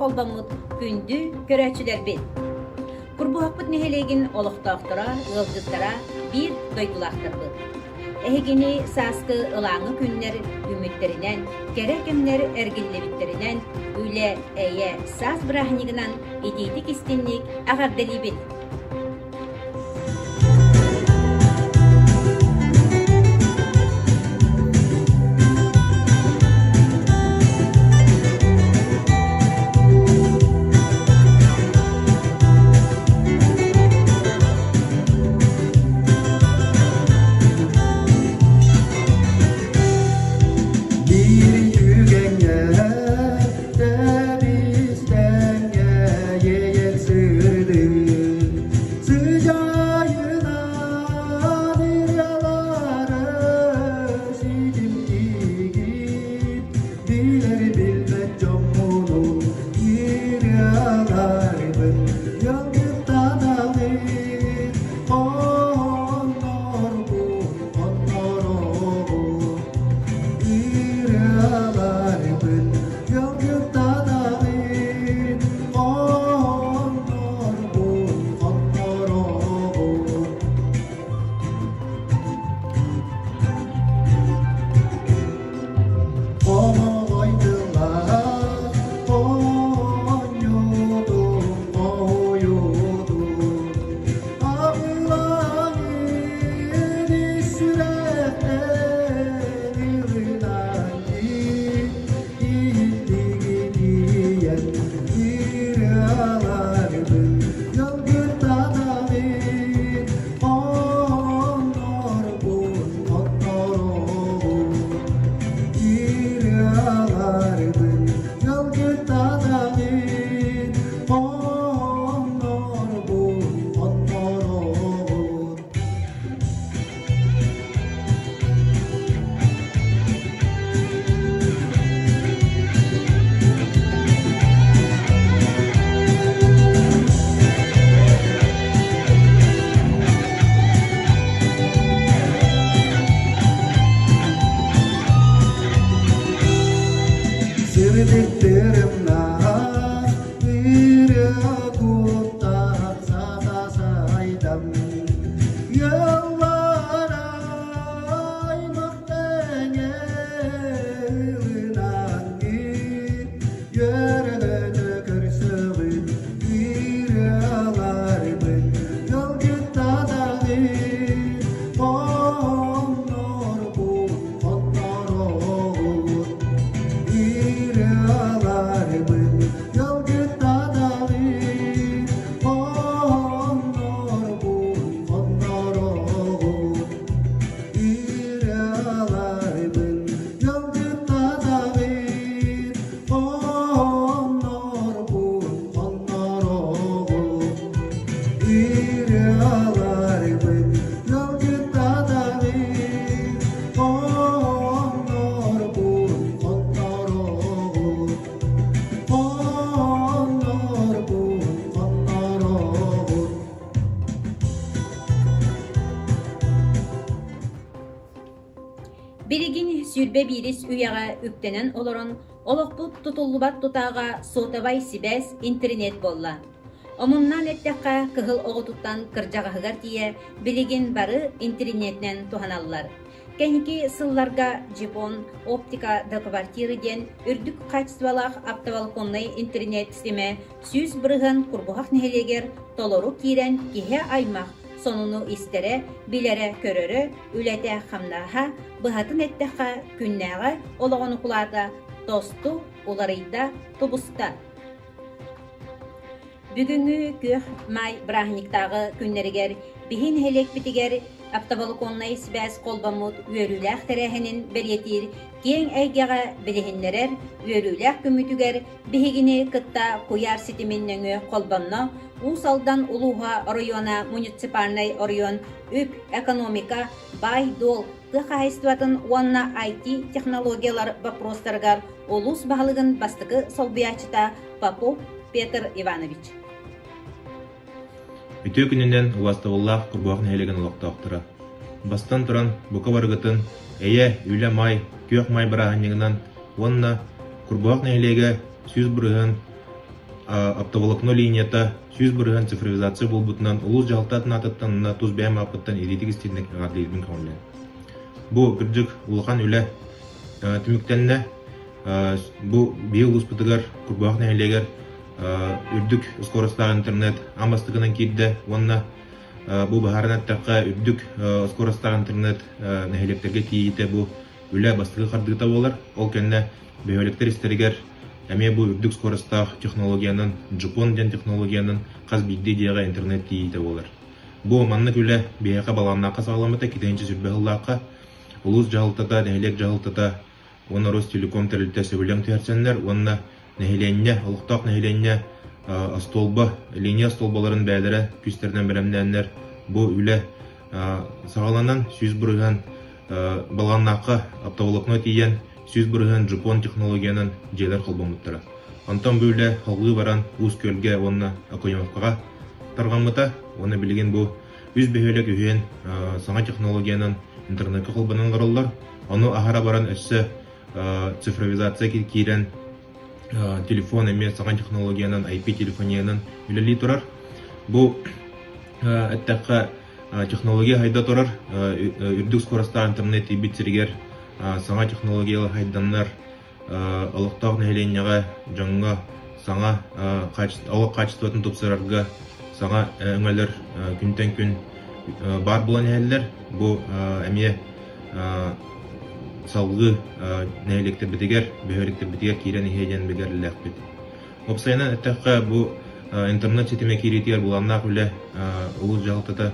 холбоммут күндү көрөөччүлэрбит! Курбуһахпыт нэһилиэгин олохтоохторо, ыалдьыттара, биир дойдулаахтарбыт. Эһигини сааскы ылааҥы күннэр үүммүттэринэн, кэрэ кэмнэр эргиллибиттэринэн, үлэ, эйэ, саас бырааһынньыгынан итиитик-истинник эҕэрдэлиибит! Биир түгэҥҥэ тэбис-тэҥҥэ иэйэн сырдык Сыдьаайынан ырыалары ситимтиигит билэр билбэт дьоммуну ырыаларбын Ялгыттанабын оннорбун онноробун Ырыаларбын ялгыттанабын оннорбун онноробун Хомоҕой тыллаах оонньуутун хоһуйуутун Абылаҥын ис сүрэхтэн ылынан иһиллигитийэн ырыаларбын дьолгуттанабын оннорбун онноробун Ырыаларбын дьолгуттанабын оннорбун онноробун Сырдыктырымнаах ырыа куттаах саха сайдам Ыаллар аймах тэҥэ ылынан үөрэ-көтө көрсөҕүн ырыаларбын дьолгуттадаҕын оннорбун оннороҕун ырыаларбын дьолгуттадаҕын оннорбун оннороҕун Ырыаларбын дьолгуттадаҕын оннорбун оннороҕун Ырыаларбын дьолгуттадаҕын оннорбун оннороҕун Оннорбун оннороҕун Билигин 21 үйэҕэ үктэнэн олорон, олохпут тутуллубат тутааҕа сотовай сибээс, интернет буолла. Омуннаан эттэххэ, кыһыл оҕотуттан кырдьаҕаһыгар тиийэ билигин бары интернетинэн туһаналлар. Кэнники сылларга Джипон оптика до квартиры диэн үрдүк хаачыстыбалаах оптоволоконнай интернет ситимэ 100% Курбуһах нэһилиэгэр толору киирэн киһи аймах сонуну истэрэ, билэрэ-көрөрө, үлэтэ-хамнаһа, быһатын эттэххэ, күннээҕи олоҕун укулаата тосту уларыйда, тубуста. Бүгүҥҥү күөх маай бырааһынньыктааҕы күннэригэр биһи нэһилиэкпитигэр оптоволоконнай сибээс холбоммут үөрүүлээх тэрээһинин бэлиэтиир киэҥ эйгэҕэ билиһиннэрэр үөрүүлээх күммүтүгэр биһигини кытта куйаар ситимин нөҥүө холбонно Уус Алдан улууһа оройуона муниципальнай оройуон үп, экономика, баай-дуол, тыа хаһаайыстыбатын уонна IT-технологиялар боппуруостарыгар улуус баһылыгын бастакы солбуйааччыта Попов Петр Иванович. Үтүө күнүнэн убаастабыллаах Курбуһах нэһилиэгин олохтоохторо! Бастан туран, бука барыгытын Эйэ, Үлэ Маай, Күөх Маай бырааһынньыгынан уонна Курбуһах нэһилиэгэ 100% оптоволокно линията 100% цифровизация буолбутунан улуус дьаһалтатын аатыттан уонна тус бэйэм ааппыттан илиитик истиҥник эҕэрдэлиирбин көҥүллээн. Бу кырдьык улахан үлэ түмүктэннэ. Бу биһи улууспутугар Курбаах нэһилиэгэр үрдүк скоростаах интернет аан бастакынан киирдэ уонна бу быһааран эттэххэ үрдүк скоростаах интернет нэһилиэктэргэ тиийиитэ бу үлэ бастакы хардыыта буолар. Ол кэннэ бөһүөлэктэр истэригэр эмиэ бу үрдүк скоростаах технологиянан Джупон диэн технологиянан хас биирдии дьиэҕэ интернет тиийиитэ буолар. Бу маннык үлэ биһиэхэ Балаҕаннаахха саҕаламмыта иккитинчи сүрбэ сыллаахха улуус дьаһалтата, нэһилиэк дьаһалтата уонна Ростелеком тэрилтэ сөбүлэҥ түһэрсэннэр уонна нэһилиэнньэ, олохтоох нэһилиэнньэ остуолба, линия остуолбаларын бэйэлэрэ күүстэринэн бэлэмнээннэр бу үлэ саҕаланан 100% Балаҕаннаахха оптоволокно тиийэн 100% Джупон технологиянан дьиэлэр холбоммуттара. Онтон бу үлэ салгыы баран Уус Күөлгэ уонна Окоемовкаҕа тарҕаммыта уонна билигин бу үс бөһүөлэк үһүөн саҥа технологиянан интернеккэ холбонон олороллор. Ону аһара баран өссө цифровизация киирэн телефон эмиэ саҥа технологиянан IP-телефониянан үлэлии турар. Бу эттэххэ технология хайда турар, үрдүк скоростаах интернет тиийбит сиригэр саҥа технологиялар хайданнар олохтоох нэһилиэнньэҕэ, дьоҥҥо саҥа олох хаачыстыбатын тупсарарга саҥа өҥөлөр күнтэн күн баар буолан иһэллэр. Бу эмиэ салгыы нэһилиэктэрбитигэр, бөһүөлэктэрбитигэр киирэн иһиэ диэн билэрилээхпит. Уопсайынан эттэххэ, бу интернет ситимэ киириитигэр былааннаах үлэ улуус дьаһалтата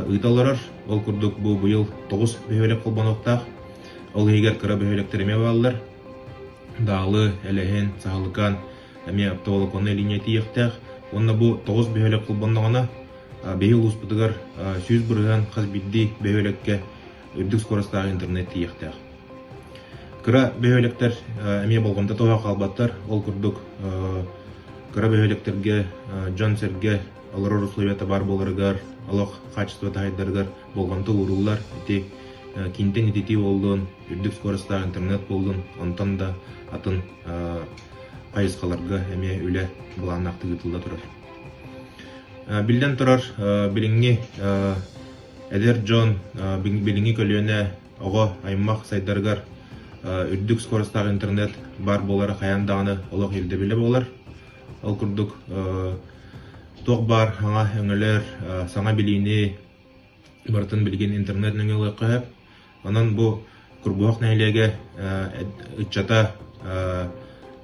ыыта олорор. Ол курдук бу быйыл 9 бөһүөлэк холбонуохтаах. Ол иһигэр кыра бөһүөлэктэр эмиэ бааллар. Даалы, Элэһин, Саһылыкаан эмиэ оптоволоконнай линия тиийиэхтээх. Уонна бу 9 бөһүөлэк холбонноҕуна, биһи улууспутугар 100% хас биирдии бөһүөлэккэ үрдүк скоростаах интернет тиийиэхтээх. Кыра бөһүөлэктэр эмиэ болҕомто туһа хаалбаттар. Ол курдук кыра бөһүөлэктэргэ дьон-сэргэ олорор условията баар буоларыгар, олох хаачыстыбата сайдарыгар болҕомто ууруллар. Ити киинтэн ититии буоллун, үрдүк скоростаах интернет буоллун, онтон да атын хайысхаларга эмиэ үлэ былааннаахтык ыытылла турар. Биллэн турар, билиҥҥи эдэр дьон, билиҥҥи көлүөнэ оҕо аймах сайдарыгар үрдүк скоростаах интернет баар буолара хайаан даҕаны олох ирдэбилэ буолар. Ол курдук туох баар саҥа өҥөлөр, саҥа билиини барытын билигин интернет нөҥүө ылыахха сөп. Онон бу Курбуһах нэһилиэгэ ыччата,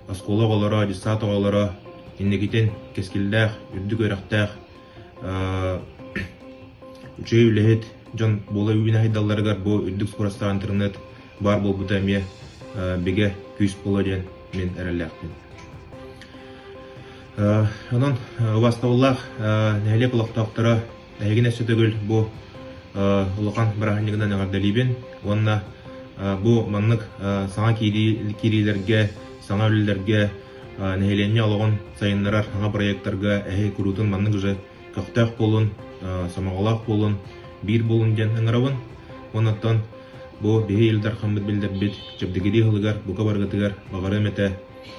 оскуола оҕолоро, дьыссаат оҕолоро инникитин кэскиллээх, үрдүк үөрэхтээх, үчүгэй үлэһит дьон буола үүнэ сайдалларыгар бу үрдүк скоростаах интернет баар буолбута эмиэ бигэ күүс буолуо диэн мин эрэллээхпин. Онон убаастабыллаах нэһилиэк олохтоохторо эһигин өссө төгүл бу улахан бырааһынньыгынан эҕэрдэлиибин уонна бу маннык саҥа киириилэргэ, саҥа үлэлэргэ нэһилиэнньэ олоҕун сайыннарар саҥа проектарга эһи куруутун маннык уже көхтөөх буолун, сомоҕолоох буолун, биир буолун диэн ыҥырабын. Уонна бу биһи Ил Дархаммыт биллэрбит чэбдигирии сылыгар бука барыгытыгар баҕарыам этэ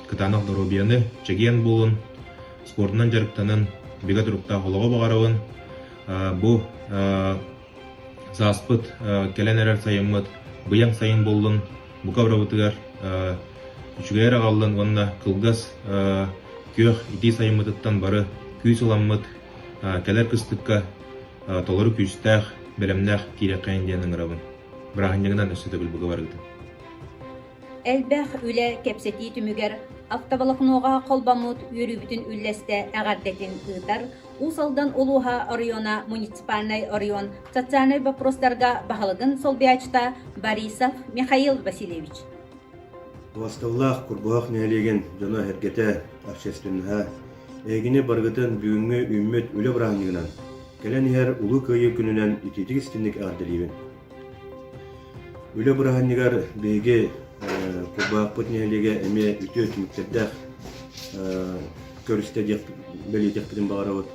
кытаанах доруобуйаны, чэгиэн буолун, спордунан дьарыктанан бигэ туруктаах олоҕу баҕарабын. Бу сааспыт кэлэн эрэр сайыммыт быйаҥ сайын буоллун, бука барыбытыгар үчүгэй эрэ аҕаллын уонна кылгас күөх итии сайыммытыттан бары күүс ыламмыт кэлэр кыстыкка толору күүстээх, бэлэмнээх киириэххэйин диэн ыҥырабын. Бырааһынньыгынан өссө төгүл бука барыгытын. Элбэх үлэ кэпсэтии түмүгэр автоволокноҕа холбоммут үөрүүбүтүн үллэстэ эҕэрдэтин ыытар Уус Алдан улууһа оройуона муниципальнай оройуон социальнай боппуруостарга баһылыгын солбуйааччыта Борисов Михаил Васильевич. Убасталлаах Курбуһах нэһилиэгин дьоно-сэргэтэ, общественноһа, эһигини барыгытын бүгүҥҥү үүммүт үлэ бырааһынньыгынан, кэлэн иһэр Улуу Кыайыы күнүнэн итиитик истиҥник эҕэрдэлиибин. Үлэ бырааһынньыгар биһиги Курбаахпыт нэһилиэгэ эмиэ үтүө түмүктэрдээх көрүстэ диэх бэлиэтиэхпитин баҕарабыт.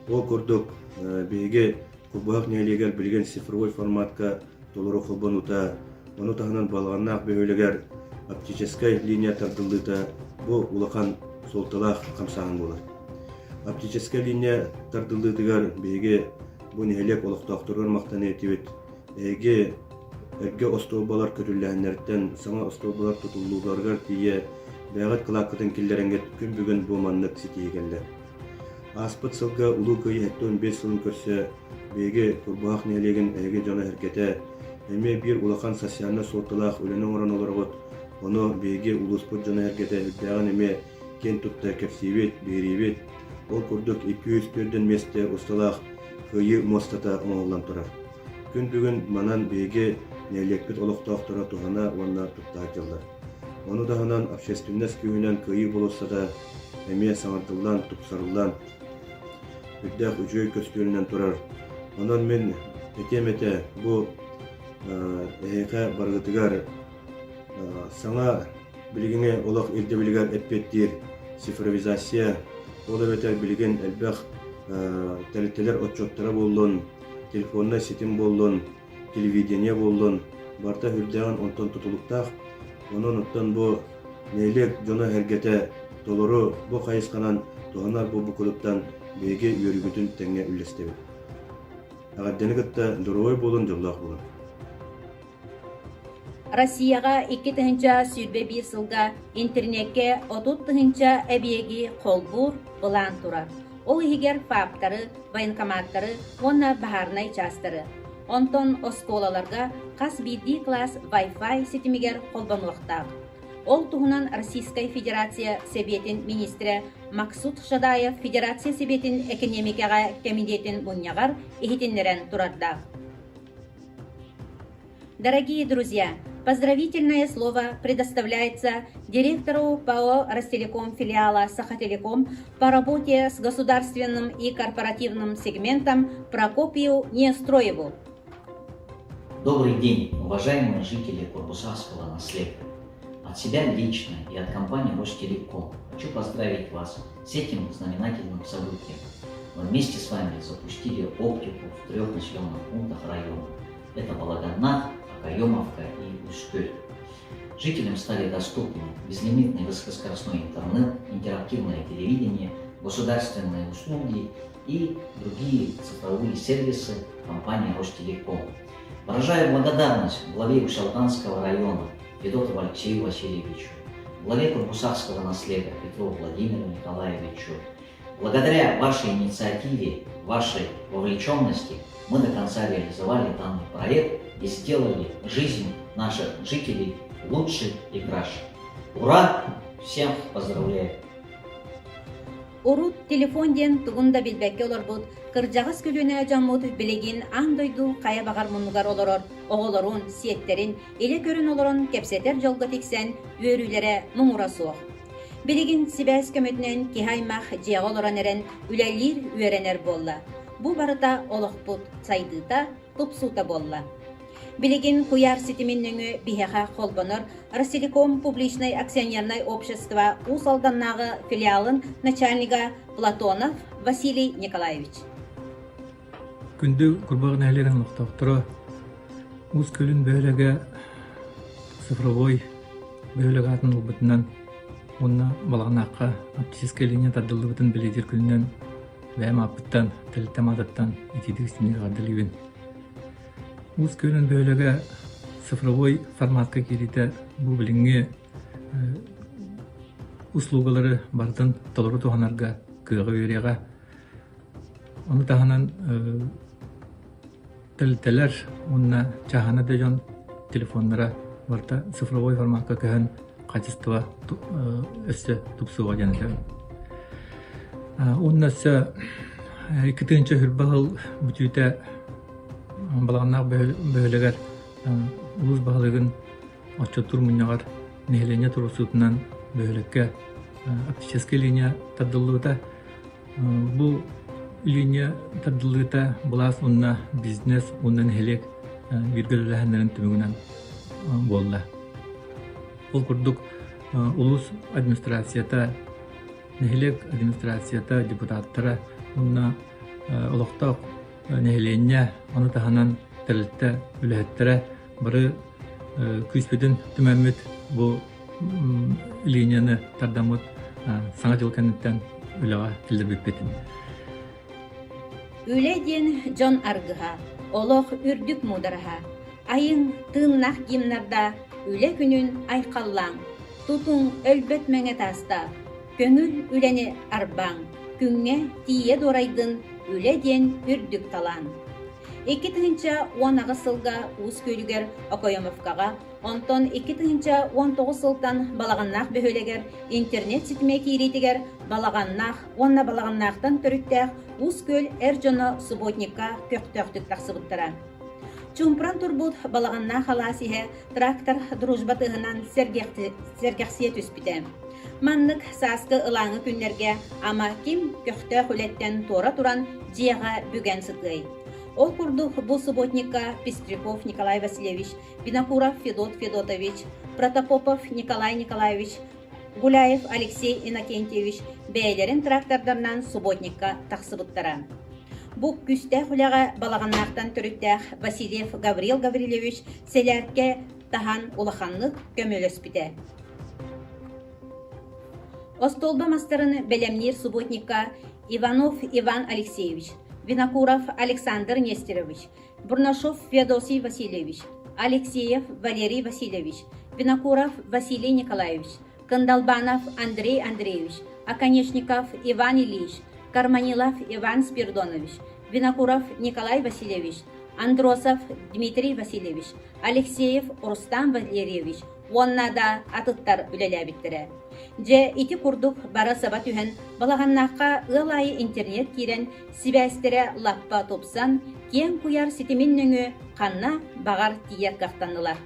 Ол курдук биһиги Курбуһах нэһилиэгэр билигин цифровой форматка толору холбонуута, ону таһынан Балаҕаннаах бөһүөлэгэр оптическай линия тардыллыыта бу улахан. суолталаах хамсааһын буолар. Оптическай линия тардыллыытыгар биһиги бу нэһилиэк олохтоохторугар махтана этибит. Эһиги эргэ остуолбалар көтүллэһиннэриттэн саҥа остуолбалар тутуллууларыгар тиийэ бэйэҕит кылааккытын киллэрэҥҥит күн бүгүн бу маннык ситиһии кэллэ. Ааспыт сылга Улуу Кыайыы 75 сылын көрсө биһиги Курбуһах нэһилиэгин эһиги дьоно-сэргэтэ эмиэ биир улахан социальнай суолталаах үлэни оҥорон олороҕут. Ону биһиги улууспут дьоно-сэргэтэ үрдээҕин эмиэ киэн тутта кэпсиибит, биһириибит. Ол курдук 204 миэстэ усталаах Кыайыы муостата оҥоһуллан турар. Күн бүгүн манан биһиги нэһилиэкпит олохтоохторо туһана уонна тутта сылдьаллар. Ону таһынан общественность күүһүнэн Кыайыы болуоссата эмиэ саҥардыллан, тупсарыллан, үрдээх үчүгэй көстүүнэн турар. Онон мин этиэм этэ, бу эһиэхэ барыгытыгар саҥа билигиҥи олох ирдэбилигэр эппиэттиир цифровизация, ол эбэтэр билигин элбэх тэрилтэлэр отчуоттара буоллун, телефоннай ситим буоллун, телевидение буоллун, барыта үрдээҕин онтон тутулуктаах. Онон оттон бу нэһилиэк дьоно-сэргэтэ толору бу хайысханан туһанар буолбуккутуттан биһиги үөрүүбүтүн тэҥҥэ үллэстэбит. Эҕэрдэни кытта доруобай буолун, дьоллоох буолун! Россияҕа 2021 сылга интернеккэ 30 тыһыынча эбийиэги холбуур былаан турар. Ол иһигэр ФАП-тары, военкоматтары уонна баһаарынай чаастары. Онтон оскуолаларга хас биирдии кылаас Wi-Fi ситимигэр холбонуохтаах. Ол туһунан Российскай Федерация Сэбиэтин министрэ Максут Шадаев Федерация Сэбиэтин экэниэмикэҕэ кэмитиэтин мунньаҕар иһитиннэрэн турардаах. Дорогие друзья, поздравительное слово предоставляется директору ПАО «Ростелеком» филиала «Сахателеком» по работе с государственным и корпоративным сегментом Прокопию Неустроеву. Добрый день, уважаемые жители Курбусахского наслега. От себя лично и от компании Ростелеком хочу поздравить вас с этим знаменательным событием. Мы вместе с вами запустили оптику в трех населенных пунктах района. Это Балаганнах, Окаемовка и Усть-Көль. Жителям стали доступны безлимитный высокоскоростной интернет, интерактивное телевидение, государственные услуги и другие цифровые сервисы компании Ростелеком. Выражаю благодарность главе Усть-Алданского района Федотову Алексею Васильевичу, главе Курбусахского наслега Петру Владимиру Николаевичу. Благодаря вашей инициативе, вашей вовлеченности мы до конца реализовали данный проект и сделали жизнь наших жителей лучше и краше. Ура! Всех поздравляю! Урут телефон диэн тугун да билбэккэ олорбут кырдьаҕас көлүөнэ дьоммут билигин аан дойду хайа баҕар муннугар олорор оҕолорун, сиэттэрин илэ көрөн олорон кэпсэтэр дьолго тиксэн үөрүүлэрэ муҥура суох. Билигин сибээс көмөтүнэн киһи аймах дьиэҕэ олорон эрэн үлэлиир, үөрэнэр буолла. Бу барыта олохпут сайдыыта, тупсуута буолла. Билигин куйаар ситимин нөҥүө биһиэхэ холбонор Ростелеком публичнай акционернай общество Уус Алданнааҕы филиалын начальнига Платонов Василий Николаевич. Күндү Курбаҕа нэһилиэгин олохтоохторо Уус Күлүн бөһүөлэгэ цифровой бөһүөлэк аатын ылбытынан уонна Балаҕанаахха оптическай линия тардыллыбытын бэлиэтиир күнүнэн бэйэм ааппыттан, тэрилтэм аатыттан итиитик истиҥник эҕэрдэлиибин. Уус Күөлүн бөһүөлэгэ цифровой форматка киириитэ бу билиҥҥи услугалары барытын толору туһанарга кыаҕы биэриэҕэ. Ону таһынан тэрилтэлэр уонна чааһынай да дьон телефоннара барыта цифровой форматка көһөн качество өссө тупсуоҕа диэн этэр. Уонна өссө 2 сыл бүтүүтэ Балаҕаннаах бөһүөлэгэр улуус баһылыгын отчуоттуур мунньаҕар нэһилиэнньэ туруорсуутунан бөһүөлэккэ оптическай линия тардыллыбыта. Бу линия тардыллыыта былаас уонна бизнес уонна нэһилиэк бииргэ үлэлээһиннэрин түмүгүнэн буолла. Ол курдук улуус администрацията, нэһилиэк администрацията, депутаттара уонна олохтоох нэһилиэнньэ, ону таһынан тэрилтэ үлэһиттэрэ бары күүспүтүн түмэммит бу линияны тардаммыт. Саҥа дьыл кэнниттэн үлэҕэ киллэрбиппит. Үлэ диэн дьон аргыһа, олох үрдүк муудараһа. Айыҥ, тыыннаах гимнарда үлэ күнүн айхаллааҥ, тутуҥ өлбөт мэҥэ таастаах, көҥүл үлэни арбааҥ, күҥҥэ тиийэ дуорайдын үлэ диэн үрдүк талаан. 2018 сылга Уус Күөлүгэр Окоемовкаҕа Онтон 2019 сылтан Балаҕаннаах бөһүөлэгэр интернет ситимэ киириитигэр Балаҕаннаах уонна Балаҕаннаахтан төрүттээх Уус Күөл эр дьоно субботникка көхтөөхтүк тахсыбыттара. Чуумпуран турбут Балаҕаннаах алаас иһэ трактор дружба тыаһынан сэргэхсийэ түспүтэ. Маннык сааскы ылааҥы күннэргэ ама ким көхтөөх үлэттэн туора туран дьиэҕэ бүгэн сытыай. Ол курдук бу субботникка Пестряков Николай Васильевич Винокуров Федот Федотович, Протопопов Николай Николаевич, Гуляев Алексей Иннокентьевич бэйэлэрин трактордарынан субботникка тахсыбыттара. Бу күүстээх үлэҕэ Балаҕаннаахтан төрүттээх Васильев Гаврил Гаврильевич сэлээркэ таһан улаханнык көмөлөспүтэ. Остуолба мастарын бэлэмниир субботникка Иванов Иван Алексеевич, Винокуров Александр Нестерович, Бурнашов Феодосий Васильевич, Алексеев Валерий Васильевич, Винокуров Василий Николаевич, Кындалбанов Андрей Андреевич, Оконешников Иван Ильич, Карманилов Иван Спирдонович, Винокуров Николай Васильевич, Андросов Дмитрий Васильевич, Алексеев Рустам Валерьевич уонна да атыттар үлэлээбиттэрэ. Дьэ, ити курдук бара саба түһэн, Балаҕаннаахха ыал аайы интернет киирэн, сибээстэрэ лаппа тупсан, киэҥ куйаар ситимин нөҥүө ханна баҕар тиийэр кыахтаннылар.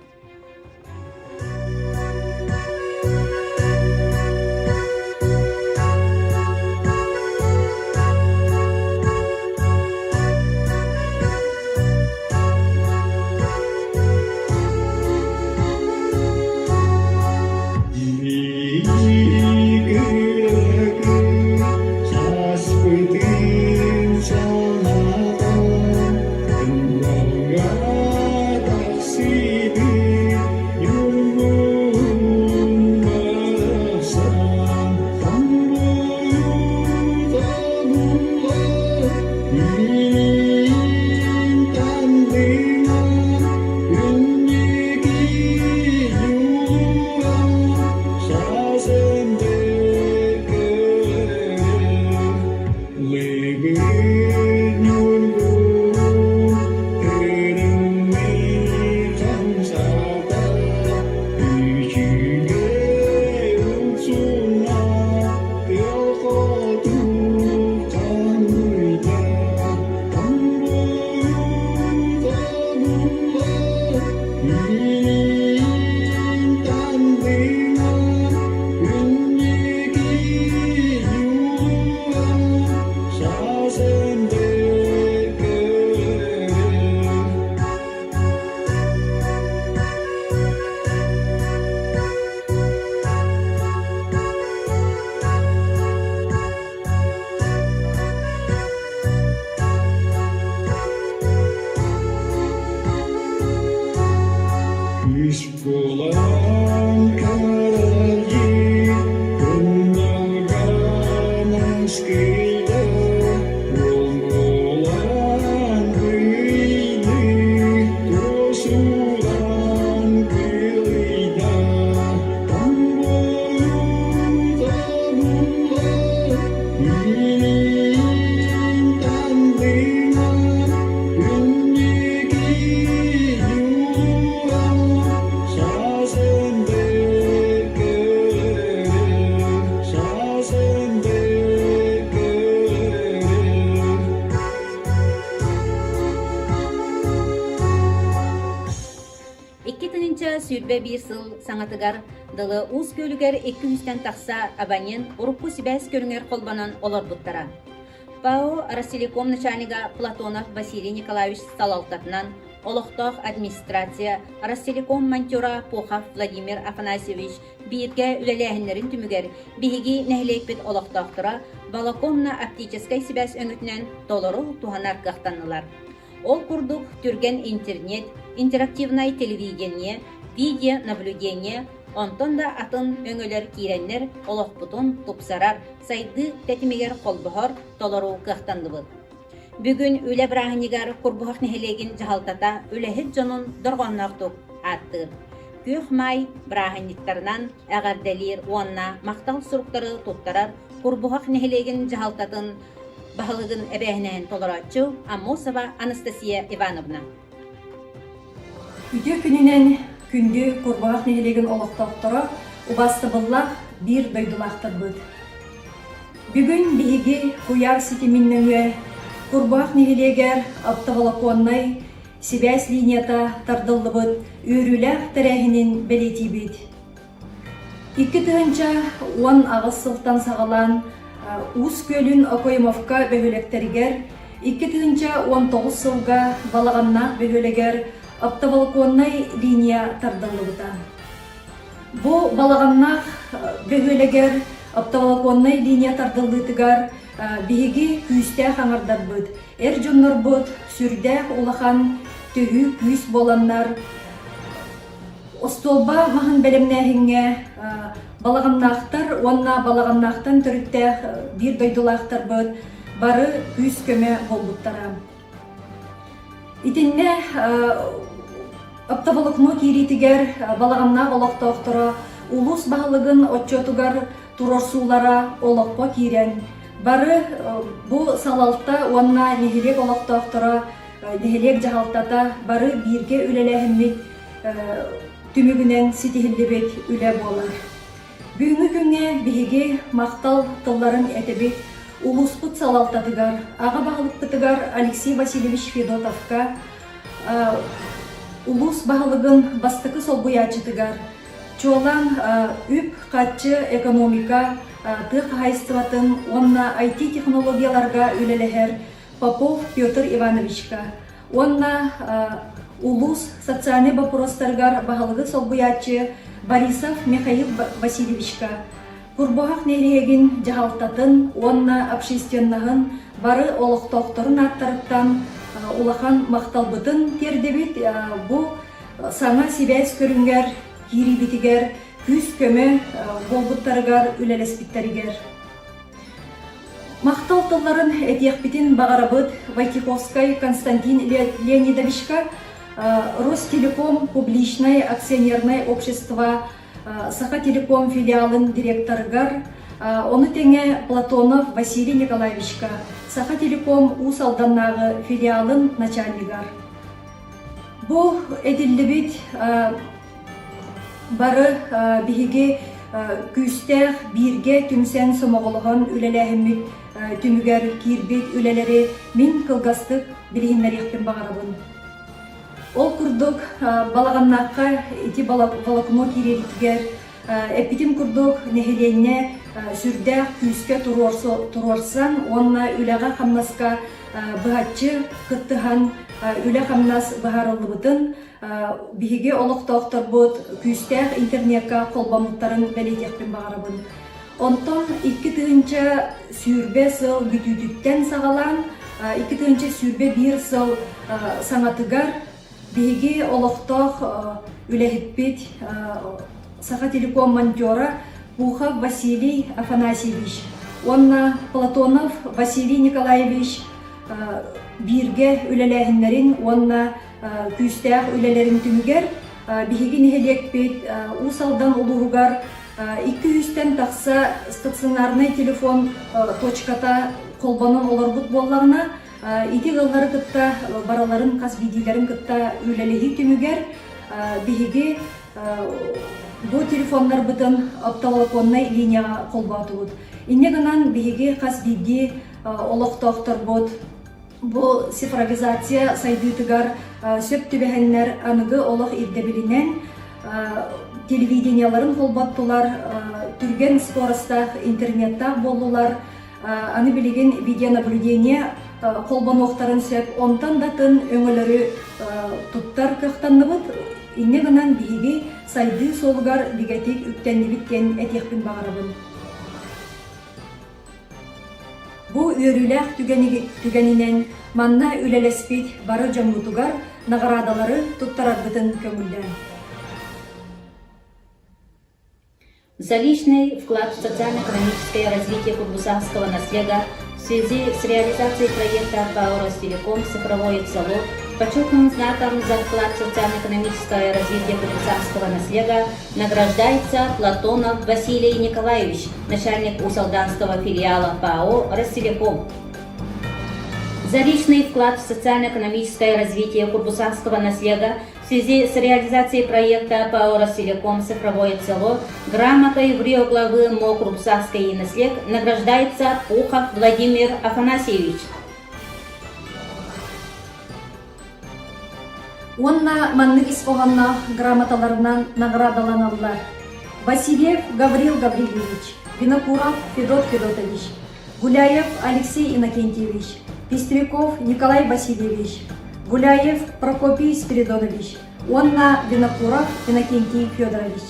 2021 сыл саҥатыгар дылы Уус Күөлүгэр икки үстэн тахса абонент урукку сибээс көрүҥэр холбонон олорбуттара. ПАО Ростелеком начальнига Платонов Василий Николаевич салалтатынан олохтоох администрация Ростелеком монтера Пухов Владимир Афанасьевич бииргэ үлэлээһиннэрин түмүгэр биһиги нэһилиэкпит олохтоохторо волоконно-оптическай сибээс өҥөтүнэн толору туһанар кыахтаннылар. Ол курдук түргэн интернет, интерактивнай телевидение, видеонаблюдение, Онтон да атын өҥөлөр киирэннэр олохпутун тупсарар, сайдыы тэтимигэр холбоһор толору кыахтанныбыт. Бүгүн үлэ бырааһынньыгар Курбуһах нэһилиэгин дьаһалтата үлэһит дьонун дорҕоонноохтук ааттыыр. Күөх Маай бырааһынньыктарынан эҕэрдэлиир уонна махтал суруктары туттарар Курбуһах нэһилиэгин дьаһалтатын баһылыгын эбээһинэһин толорооччу Аммосова Анастасия Ивановна. Үтүө күнүнэн күндү Курбуһах нэһилиэгин олохтоохторо, убаастабыллаах биир дойдулаахтарбыт. Бүгүн биһиги куйаар ситимин нөҥүө Курбуһах нэһилиэгэр оптоволоконнай сибээс линията тардыллыбыт үөрүүлээх тэрээһинин бэлиэтиибит. 2018 сылтан саҕалаан Уус Күөлүн Окоемовка бөһүөлэктэригэр, 2019 сылга Балаҕаннаах бөһүөлэгэр оптоволоконнай линия тардыллыбыта. Бу Балаҕаннаах бөһүөлэгэр оптоволоконнай линия тардыллыытыгар биһиги күүстээх аҥардарбыт, эр дьоннорбут сүрдээх улахан төһүү күүс буоланнар, Остуолба маһын бэлэмнээһиҥҥэ балаҕаннаахтар уонна балаҕаннаахтан төрүттээх биир дойдулаахтарбыт бары күүс-көмө буолбуттара. Итиннэ оптоволокно киириитигэр балаҕаннаах олохтоохторо улуус баһылыгын отчуотугар туруорсуулара олоххо киирэн, бары бу салалта уонна нэһилиэк олохтоохторо, нэһилиэк дьаһалтата бары бииргэ үлэлээһиммит түмүгүнэн ситиһиллибит үлэ буолар. Бүгүҥҥү күҥҥэ биһиги махтал тылларын этэбит улууспут салалтатыгар, аҕа баһылыкпытыгар Алексей Васильевич Федотовка, улуус баһылыгын бастакы солбуйааччытыгар, чуолаан үп-харчы, экономика, тыа хаһаайыстыбатын уонна IT-технологияларга үлэлэһэр Попов Петр Ивановичка уонна улуус социальнай боппуруостарыгар баһылыгы солбуйааччы Борисов Михаил Васильевичка Курбуһах нэһилиэгин дьаһалтатын уонна общественноһын бары олохтоохторун ааттарыттан улахан махталбытын тиэрдэбит. Бу саҥа сибээс көрүҥэр киириибитигэр күүс-көмө буолбуттарыгар үлэлэспиттэригэр. Махтал тылларын этиэхпитин баҕарабыт Войтеховскай Константин Леонидовичка, Ростелеком публичное акционерное общество Сахателеком филиалын директорыгар, ону тэҥэ Платонов Василий Николаевичка, Сахателеком Уус Алданнааҕы филиалын начальнигар. Бу этиллибит Бары биһиги күүстээх бииргэ түмсэн сомоҕолоһон үлэлээһиммит түмүгэр киирбит үлэлэри мин кылгастык билиһиннэриэхпин баҕарабын. Ол курдук балаҕаннаахха ити волокно киириэбитигэр эппитим курдук нэһилиэнньэ сүрдээх күүскэ туруорсан уонна үлэҕэ-хамнаска быһаччы кыттыһан үлэ-хамнас быһаарыллыбытын Биһиги олохтоохторбут күүстээх интернекка холбоммуттарын бэлиэтиэхпин баҕарабын. Онтон 2020 сыл бүтүүтүттэн саҕалаан 2021 сыл саҥатыгар биһиги олохтоох үлэһиппит Сахателеком монтера Пухов Василий Афанасьевич уонна Платонов Василий Николаевич бииргэ үлэлээһиннэрин уонна күүстээх үлэлэрин түмүгэр биһиги нэһилиэкпит Уус Алдан улууһугар 200-тэн тахса стационарнай телефон точката холбонон олорбут буоллаҕына, ити ыаллары кытта барыларын хас биирдиилэрин кытта үлэлэһии түмүгэр биһиги бу телефоннарбытын оптоволоконнай линияҕа холбоотубут. Инньэ гынан биһиги хас биирдии олохтоохторбут Бу цифровизация сайдыытыгар сөп түбэһэннэр аныгы олох ирдэбилинэн телевидениеларын холботтулар, түргэн скоростаах интернеттаах буоллулар, аны билигин видеонаблюдение холбонуохтарын сөп, онтон да атын өҥөлөрү туттар кыахтанныбыт. Инньэ гынан биһиги сайдыы суолугар бигэтик үктэннибит диэн этиэхпин баҕарабын. Бу үөрүүлээх түгэнинэн манна үлэлэспит бары дьоммутугар наҕараадалары туттарарбытын көҥүллээҥ. За личный вклад в социально-экономическое развитие Курбусахского наслега в связи с реализацией проекта ПАО «Ростелеком. Цифровое село» почетным знаком за вклад в социально-экономическое развитие Курбусахского наслега награждается Платонов Василий Николаевич, начальник Усалданского филиала ПАО «Ростелеком». За личный вклад в социально-экономическое развитие Курбусахского наслега в связи с реализацией проекта ПАО «Ростелеком. Цифровое село» грамотой в Рио главы МО Курбусахский наслег награждается Пухов Владимир Афанасьевич. Уонна маннык ис хоһоонноох грамоталарынан наҕараадаланаллар: Васильев Гаврил Гаврильевич, Винокуров Федот Федотович, Гуляев Алексей Иннокентьевич, Пестряков Николай Васильевич, Гуляев Прокопий Спиридонович уонна Винокуров Иннокентий Федорович.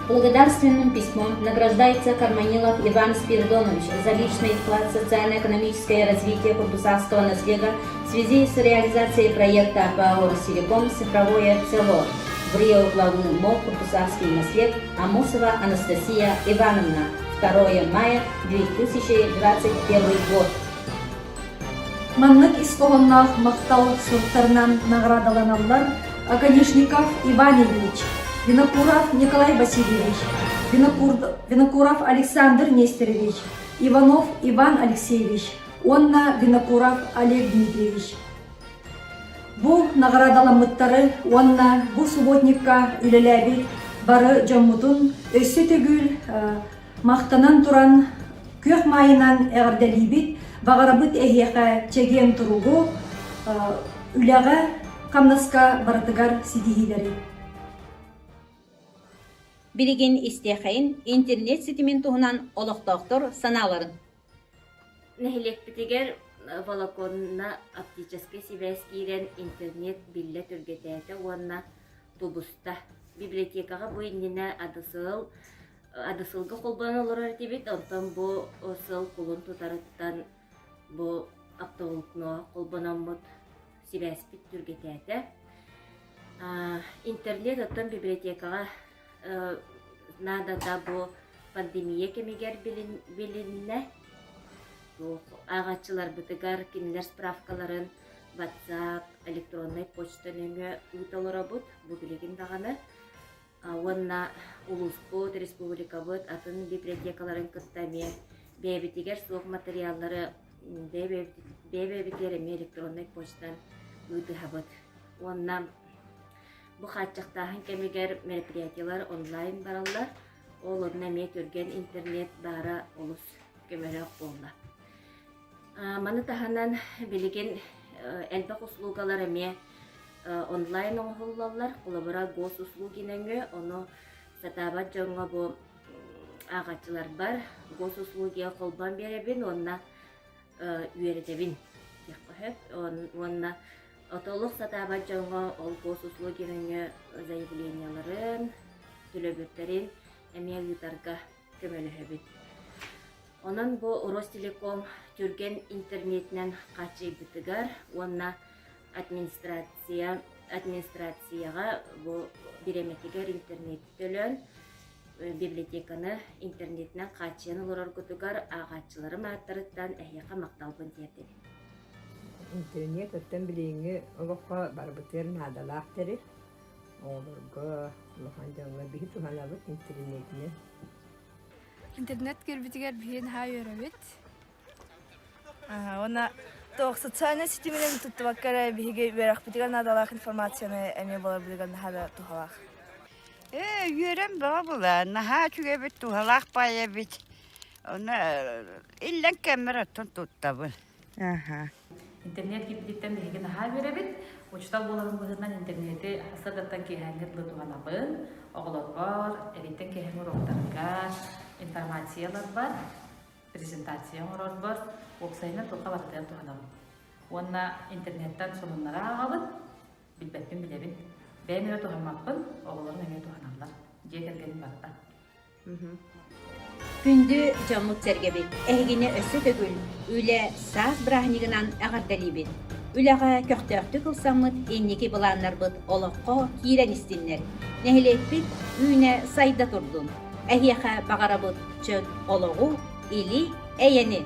Благодарственным письмом награждается Карманилов Иван Спиридонович за личный вклад в социально-экономическое развитие Курбусахского наслега в связи с реализацией проекта ПАО «Ростелеком. Цифровое село» в Рио главы МОК Курбусахский наслег Амосова Анастасия Ивановна. 2 мая 2021 год. Маннык ис хоһоонноох махтал суруктарынан наҕараадаланаллар Оконешников Иван Ильич, Винокуров Николай Васильевич, Винокуров Александр Нестерович, Иванов Иван Алексеевич уонна Винокуров Олег Дмитриевич. Бу наҕараадаламмыттары уонна бу субботникка үлэлээбит бары дьоммутун өссө төгүл Махтанан туран, күөх маайынан эҕэрдэлиибит, баҕарабыт эһиэхэ чэгиэн туругу, үлэҕэ, хамнаска барытыгар ситиһиилэри. Билигин истиэхэйин интернет ситимин туһунан олохтоохтор санааларын. Нэһилиэкпитигэр волоконно оптическай сибээс киирэн интернет биллэ түргэтээтэ уонна тубуста. Библиотекаҕа бу иннинэ АДСЛ Адысылга холбонон олорор этибит, онтон бу сыл кулун тутарыттан бу оптоволокно холбономмут сибээспит түргэтээтэ. Интернет оттон библиотекаҕа наадата бу пандемия кэмигэр билиннэ. Ааҕааччыларбытыгар кинилэр справкаларын WhatsApp, электроннай почта нөҥүө ыыта олоробут. Бу билигин даҕаны Уонна улууспут, республикабыт атын библиотекаларын кытта эмиэ бэйэбитигэр суох материаллары бэйэ-бэйэбитигэр эмиэ электроннай почтанан ыытыһабыт. Уонна бу хааччахтааһын кэмигэр мероприятиелар онлайн бараллар. Ол онно эмиэ түргэн интернет баара олус көмөлөөх буолла. Маны таһынан билигин элбэх услугалар эмиэ онлайн оҥоһуллаллар. Холобура, госуслуги нөҥүө, ону сатаабат дьоҥҥо бу ааҕааччыларбар госуслугига холбоон биэрэбин уонна үөрэтэбин диэххэ сөп. Уонна отолук сатаабат дьоҥҥо ол госуслуги нөҥүө заявлениеларын, төлөбүрдэрин эмиэ ыытарга көмөлөһөбүн. Онон бу Ростелеком түргэн интернетинэн хааччыйбытыгар уонна администрация администрацияҕа бу бириэмэтигэр интернети төлөөн библиотеканы интернетинэн хааччыйан олороргутугар ааҕааччыларым ааттарыттан эһиэхэ махталбын тиэрдэбин. Интернет оттон билиҥҥи олоххо барыбытыгар наадалаах тэрил. Оҕолорго, улахан дьоҥҥо биһи туһанабыт интернетинэн. Интернет киирбитигэр биһи наһаа үөрэбит. Уонна туох социальнай ситиминэн туттубакка эрэ биһиги үөрэхпитигэр наадалаах информацияны эмиэ буларбытыгар наһаа да туһалаах. Ээ, үөрэн бөҕө була. Наһаа үчүгэйбит, туһалаах баай эбит. Ону иллэҥ кэммэр оттон туттабын. Интернет киирбититтэн биһиги наһаа үөрэбит. Учуутал буоларым быһыытынан интернети сарсыардаттан киэһээҥҥи дылы туһанабын. Оҕолорбор, эбиттэн киэһээҥҥи уруоктарга информация ыларбар, презентация оҥорорбор, уопсайынан туохха барытыгар туһанабын. Уонна интернеттэн сонуннары ааҕабын, билбэппин билэбин. Бэйэм эрэ туһаммаппын, оҕолорум эмиэ туһаналлар. Дьиэ кэргэним барыта. Күндү дьоммут-сэргэбит, эһигини өссө төгүл Үлэ, саас бырааһынньыгынан эҕэрдэлиибит! Үлэҕэ көхтөөхтүк ылсаммыт инники былааннарбыт олоххо киирэн истиннэр. Нэһилиэкпит үүнэ-сайда турдун. Эһиэхэ баҕарабыт чөл олоҕу, или эйэни!